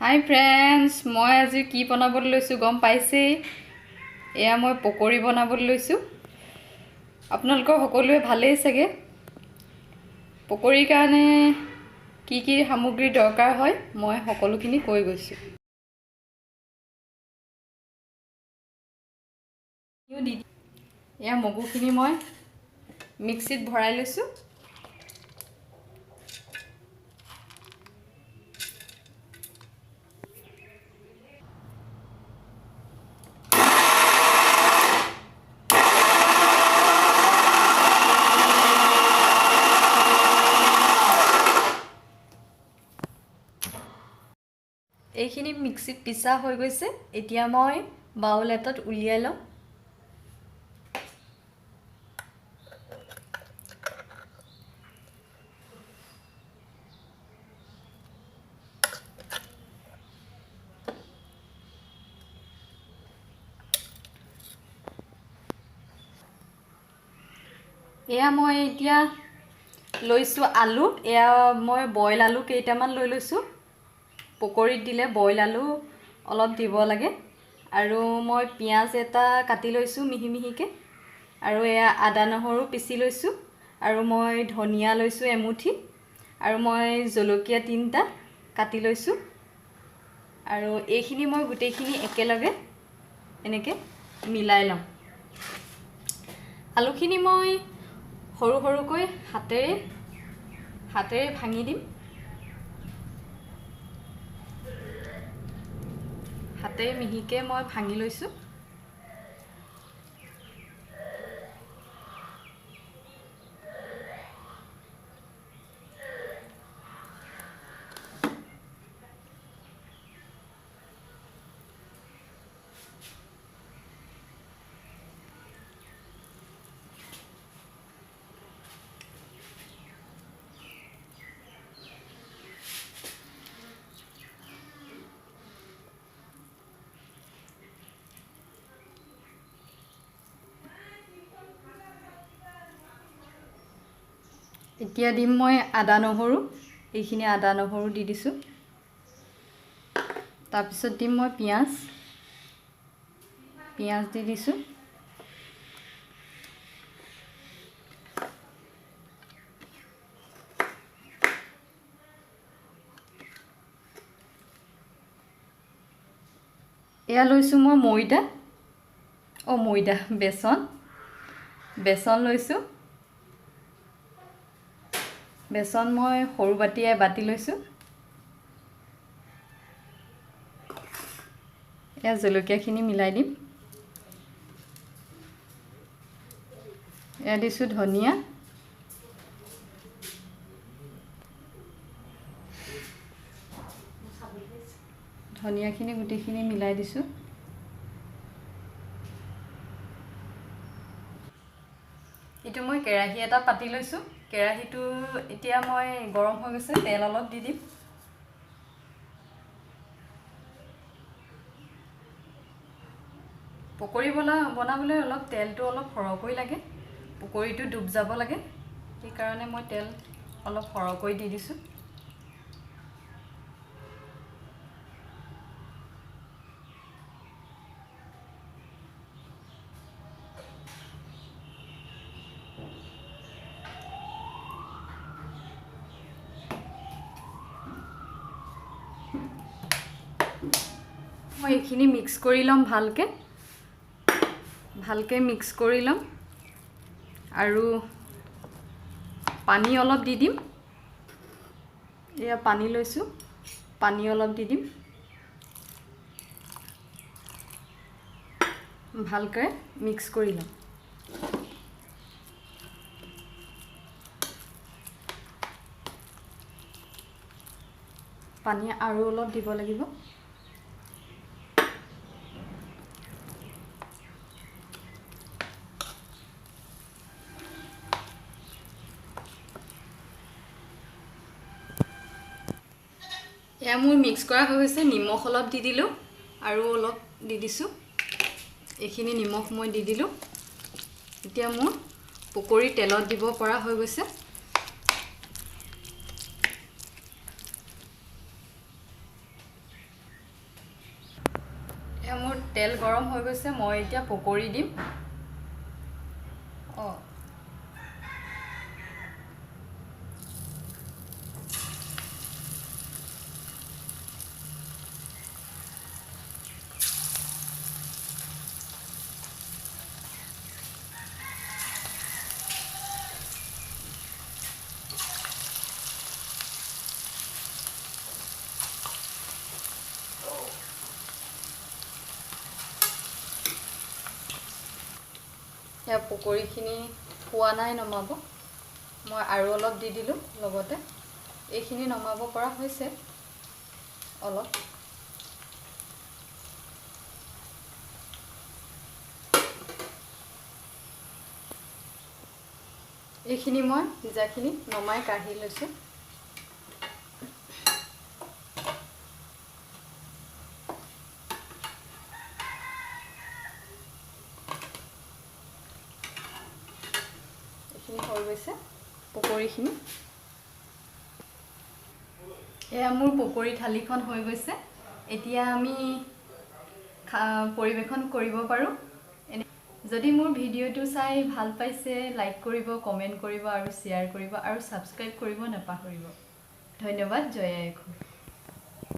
হাই friends, মই আজি কি বনাবলৈ লৈছোঁ গম পাইছেই। এয়া মই পকৰি বনাবলৈ লৈছোঁ। আপোনালোকৰ সকলোৱে ভালেই চাগে। পকৰিৰ কাৰণে কি কি সামগ্ৰী দৰকাৰ হয় মই সকলোখিনি কৈ গৈছোঁ। এয়া মগুখিনি মই মিক্সিত ভৰাই লৈছোঁ। এইখিনি মিক্সিত পিছা হৈ গৈছে। এতিয়া মই বাউল এটাত উলিয়াই ল'ম। এয়া মই এতিয়া লৈছোঁ আলু। এয়া মই বইল আলু কেইটামান লৈ লৈছোঁ। পকৰীত দিলে বইল আলু অলপ দিব লাগে। আৰু মই পিঁয়াজ এটা কাটি লৈছোঁ মিহি মিহিকৈ। আৰু এয়া আদা নহৰু পিচি লৈছোঁ। আৰু মই ধনিয়া লৈছোঁ এমুঠি। আৰু মই জলকীয়া 3টা কাটি লৈছোঁ। আৰু এইখিনি মই গোটেইখিনি একেলগে এনেকৈ মিলাই ল'ম। আলুখিনি মই সৰু সৰুকৈ হাতেৰে হাতেৰে ভাঙি দিম। হাতেৰে মিহিকৈ মই ভাঙি লৈছোঁ। এতিয়া দিম মই আদা নহৰু। এইখিনি আদা নহৰু দি দিছোঁ। তাৰপিছত দিম মই পিঁয়াজ। পিঁয়াজ দি দিছোঁ। এয়া লৈছোঁ মই ময়দা, ময়দা বেচন বেচন লৈছোঁ। বেচন মই সৰু বাতিয়ে বাতি লৈছোঁ। এয়া জলকীয়াখিনি মিলাই দিম। এয়া দিছোঁ ধনিয়া। ধনিয়াখিনি গোটেইখিনি মিলাই দিছোঁ। এইটো মই কেৰাহী এটা পাতি লৈছোঁ। কেৰাহীটো এতিয়া মই গৰম হৈ গৈছে, তেল অলপ দি দিম। পকৰি বনাবলৈ অলপ তেলটো অলপ সৰহকৈ লাগে, পকৰিটো ডুব যাব লাগে, সেইকাৰণে মই তেল অলপ সৰহকৈ দি দিছোঁ। মই এইখিনি মিক্স কৰি ল'ম, ভালকৈ ভালকৈ মিক্স কৰি ল'ম। আৰু পানী অলপ দি দিম। এয়া পানী লৈছোঁ, পানী অলপ দি দিম। ভালকৈ মিক্স কৰি ল'ম। পানী আৰু অলপ দিব লাগিব। এয়া মোৰ মিক্স কৰা হৈ গৈছে। নিমখ অলপ দি দিলোঁ আৰু অলপ দি দিছোঁ। এইখিনি নিমখ মই দি দিলোঁ। এতিয়া মোৰ পকৰি তেলত দিব পৰা হৈ গৈছে। তেল গৰম হৈ গৈছে, মই এতিয়া পকৰি দিম। অঁ, এয়া পকৰিখিনি হোৱা নাই নমাব, মই আৰু অলপ দি দিলোঁ লগতে। এইখিনি নমাব পৰা হৈছে অলপ। এইখিনি মই ভিজাখিনি নমাই কাঢ়ি লৈছোঁ। এইখিনি হৈ গৈছে পকৰিখিনি। এয়া মোৰ পকৰি থালিখন হৈ গৈছে। এতিয়া আমি পৰিৱেশন কৰিব পাৰোঁ। যদি মোৰ ভিডিঅ'টো চাই ভাল পাইছে, লাইক কৰিব, কমেণ্ট কৰিব আৰু শ্বেয়াৰ কৰিব আৰু ছাবস্ক্ৰাইব কৰিব নাপাহৰিব। ধন্যবাদ। জয় আই অসম।